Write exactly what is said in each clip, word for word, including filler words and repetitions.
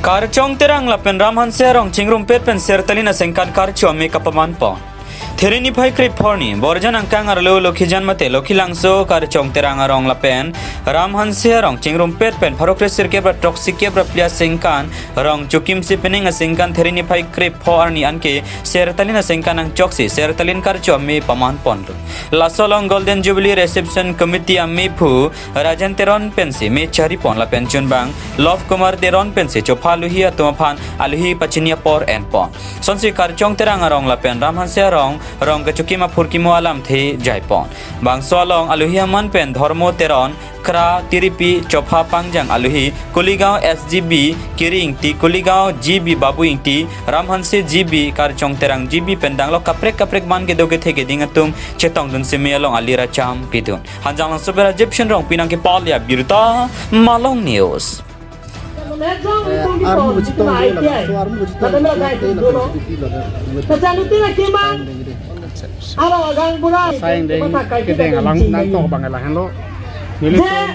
Karchong Terang lapen Ram Hanse arong chingrumpet pen Sertalin aningkan karcho ame kapaman pon. Theri niphai krepho arni, Borjan angkang arlo Lokhijan mate Lokhilangso Karchong Terang arong lapen Ram Hanse arong chingrumpet pen pharo kresirkep ra throksi kep ra phli aningkan rong chokimsi pining aningkan Theri niphai krepho arni anke Sertalin aningkan angchoksi Sertalin karcho ame paman ponlo. Laso along Golden Jubilee Reception Committee amephu Rajan Teron pensi me chari pon lapen chunbang Love Kumar Teron pensi chopha aluhi atum aphan aluhi pachini apor en pon. Sonsi Karchong Terang arong lapen Ram Hanse arong rong kachokim aphurkimo alamthe jai pon. Bangso along aluhi aman pen Dhormo Teron, Kra Tiripi, chopha pangjang aluhi, Kuligaon S G B Kiri Ingti, Kuligaon G B Babu Ingti, Ram Hanse G B, Karchong Terang G B pen danglo kaprek kaprek man kedo kethe keding atum chetongdunsi me along ali racham pidun. Hanjanglangso pen Rajiv Shinrong pinang kepale abirta, Malong News. Eh, armu kecil tong dia lah, so armu kecil tong dia lah, dia lah, dia lah. Sayang deh, kedeng alang nangtok bang lahenlo. Nelitum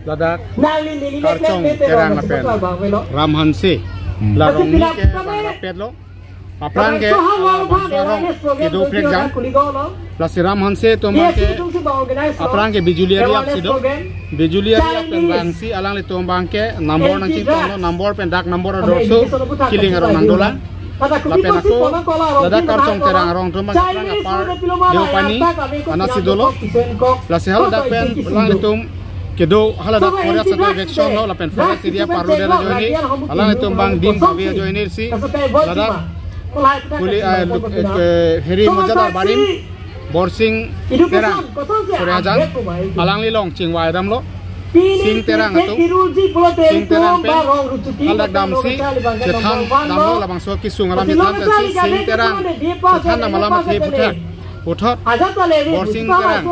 ladak Karchong Terang lapen Ram Hanse. Hmm. La rong ni ke bang lapetlo. Aphrang ke, ah, bangso arong kedo prekjam. Lasi Ram Hanse atum abangke aphrang ke Bijuli Area apsi do. Bijuli Area pen vangsi alanglitum abangke number nangchingtonglo, number pen dak number adorso kiling arong nangdolang. Lapen ako ladak Karchong Terang arong atum abangke aphrang apar Deopani anatsi dolo. Lasi haladak pen alanglitum kedo haladak Korea satu eviction lo lapen forest area parlo dera ajoine alanglitum abang dim kave ajoine si ladak kuli, eh, luk-, eh, Heri Mojadar barim Borsing Terang Suryajan alangli along chingvai damlo. Sing Terang atum, Sing Terang pen haladak damsi chethan damlo, labangso kesung alam chethan pensi Sing Terang chethan dam alam athe puthot puthot Borsing Terang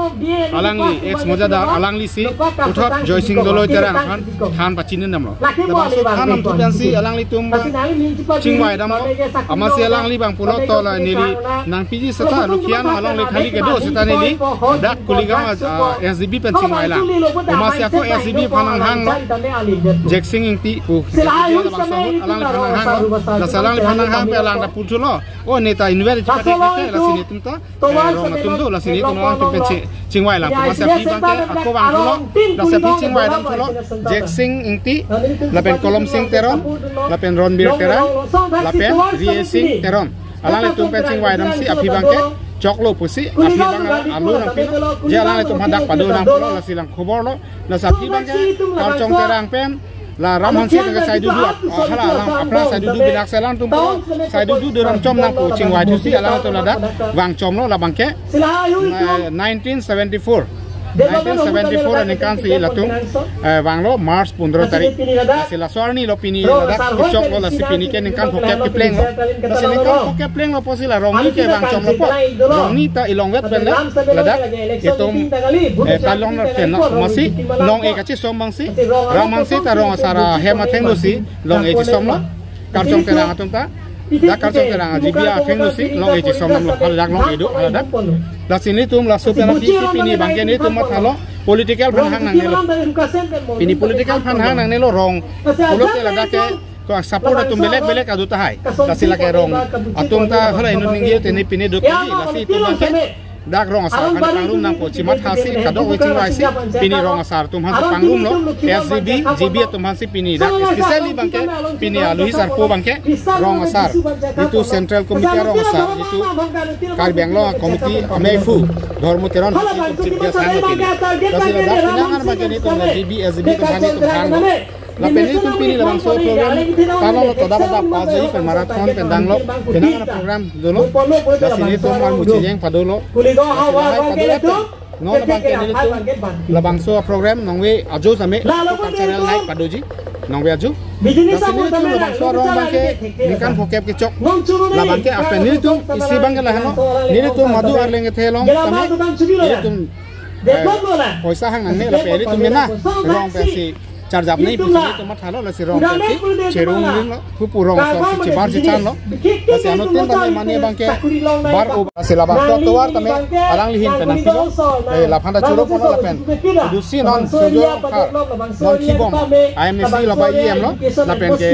alangli ex Mojadar alangli si puthot Joysing Doloi Terang aphan than pachini damlo. Labangso than damthu pensi alanglitum abang chingvai damlo. Amatsi alangli abang pulo to la neli nangpiji seta Rukhian along le khali kedo seta neli dak Kuligaon, ah, S G B pen chingvailang. Amatsi ako S G B aphan nanghanglo. Jeksing Ingti pu labangso ahut alangliphan nanghanglo. Lasi alangliphan nanghang pen alang ta puthulo. O neta inver chipa te te lasi netum ta, eh, rong atum do, lasi netum rong atum pen chi-, chingvailang. Amatsi aphi abangke ako vangthulo, lasi aphi chingvai damthulo. Jeksing Ingti, lapen Kolom Sing Teron, lapen Ronbir Terang, lapen Riesing Teron. Alanglitum pen chingvai damsi aphi abangke choklo pusi aphi abang alu nangpilo. Je alanglitum hadak pado nangpilo, lasi lang khoborlo. Lasi aphi abangke Karchong Terang pen la Ram Hanse abangke sai dudu ap-, ah, hala alang apra sai dudu binak selang tum sai dudu duram chom nangpo chingvai thusi alangtum ladak vangchomlo labangke, eh, nineteen seventy-four. Nineteen seventy-four aningkan si latum, eh, vanglo March pundro tarik. Si laso arni lo pini ladak kechoklo, lasi pini ke ningkan phokep keplenglo. Lasi ningkan phokep plenglo pusi la rong ni ke vangchomlo po. Rong ni ta ilongvet pen le ladak itum, eh, ta long pen amatsi long-e kachisom abangsi Ram Hanse ta rong asar ahem athengno si long-e chisomlo. Karchong Terang atum ta, dak Karchong Terang G B athengno si long-e chisom damlo, haladak long-e do haladak. Lasi netum laso pen aphi si pini abangke netum mathalo political aphan hang nangnelo. Pini political aphan hang nangnelo, rong pulote ladak ke ko support atum belek belek adu tahai. Lasi lake rong atum ta hala inut ningje te ne pine do kali, lasi itum abangke dak rong asar aphan pangrum nangpo, chimathasi kadokave chingvaisi pini rong asar atum aphan pangrumlo. S G B, G B atum aphansi pini dak, especially abangke pini aluhi sarpo abangke rong asar, itum Central Committee arong asar, itum Karbi Anglong Committee amephu Dhormo Teron aphansi chief guest hanglo pini. Lasi ladak pinangan abangke netum G B, S G B atum aphan netum hanglo. Lapen netum pini labangso program tanglo, toda pada pajai pen marathon pen danglo, pinangan program dolo. Lasi netum armu chijeng padolo. Lasi lahai padolo. Non abangke nelitum labangso program nongve ajo same cultural night padoji, nongve ajo. Lasi nelitum labangso arong abangke ningkan phokep kechok. Labangke apen nelitum isi abangke lahenlo. Nelitum madu arleng kethe along tame nelitum, eh, poisa hang nangne lapen nelitum mena rong pensi charjap nangji pusi nelitum mathalo, lasi rong pensi cherung ling lo, pupu rong asor si chibar si chan lo. Lasi anuttin tame mane abangke bar-o, lasi labangso atovar tame alanglihin pen nangpilo. Eh, laphan ta choro ponlo lapen. Dusi non Surjo Rongphar, non kibom I M A C lo ba E M lo, lapen ke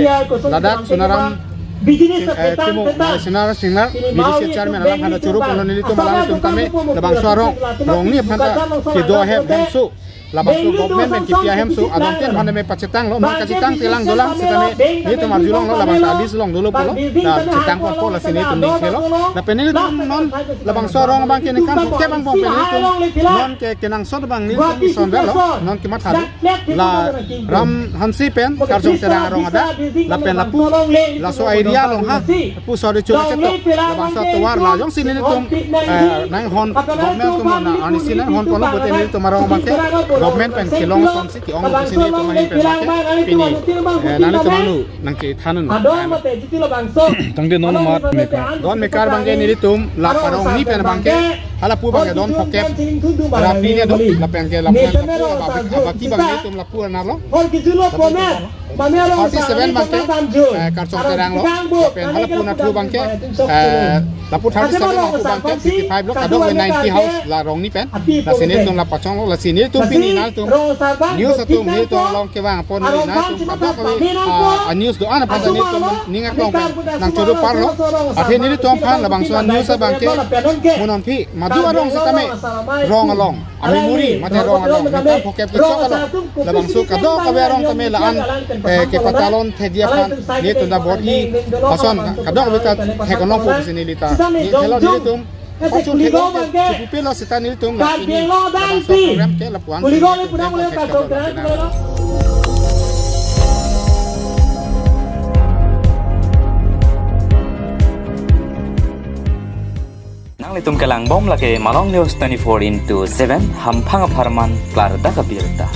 ladak Sonaram Sing-, eh, Timung, eh, Sonaram Singnar, B D C chairman alangphan ta choro ponlo, nelitum alanglitum tame labangso arong, rong ni aphan ta kedo ahem, hemso, labangso government pen kipi ahemso, adon tin aphan tame pachetanglo, non kachetang telang dolang setame nelitum arjulonglo, labang ta alis long dolo pulo, la chetang ponpo, lasi nelitum ning khelo. Lapen nelitum non labangso arong abangke ningkan phokep angbong pen nelitum non ke kenangsot abang nelitum ison velo, non kematha do. La Ram Hanse pen Karjong Terang arong adak, lapen lapu laso area along ha, lapu sori chura chetok, labangso atovar la jongsi nelitum, eh, nanghon, government atum na, arnisi nanghon ponlo pute nelitum arong abangke government pen kelong asonsi ke-ong pusi nelitum ahin pen abangke pini, eh, nanglitum angno nangkethan un. Tangte non mat mekar. Don mekar abangke nelitum la arong ni pen abangke, halapu abangke don phokep, rapi ni do, lapen ke lapu, lapu abaki, abaki abang nelitum lapu arnap lo. Thirty seven abangke, eh, Karjong Terang lo, lapen halapu nathu abangke, eh, lapu thirty seven, lapu abangke fifty five lo, kadokave ninety house la rong ni pen. Lasi nelitum la pachonglo, lasi nelitum pini nangtum news atum, nelitum along kevang apot neli nangtum kadokave, ah, news do-an aphan ta nelitum ning aklong pen nangchoro parlo. Athe nelitum aphan labangso news abangke mo non aphi madu arong setame rong along, amemori mate rong along, ningkan phokep kechok along, labangso kadokave arong tame la-an, eh, kepatalon thekji aphan nelitum ta bor-i ason kadokave ta thek-onlongpo pusi neli ta, neli thelo nelitum pachun thek-onlongpo, chupupelo seta nelitum la pini labangso program ke lapu-an si nelitum thek-onlongpo. Nanglitum kelangbom lake Malong News twenty-four into seven, hamphang apharman klardak abirta.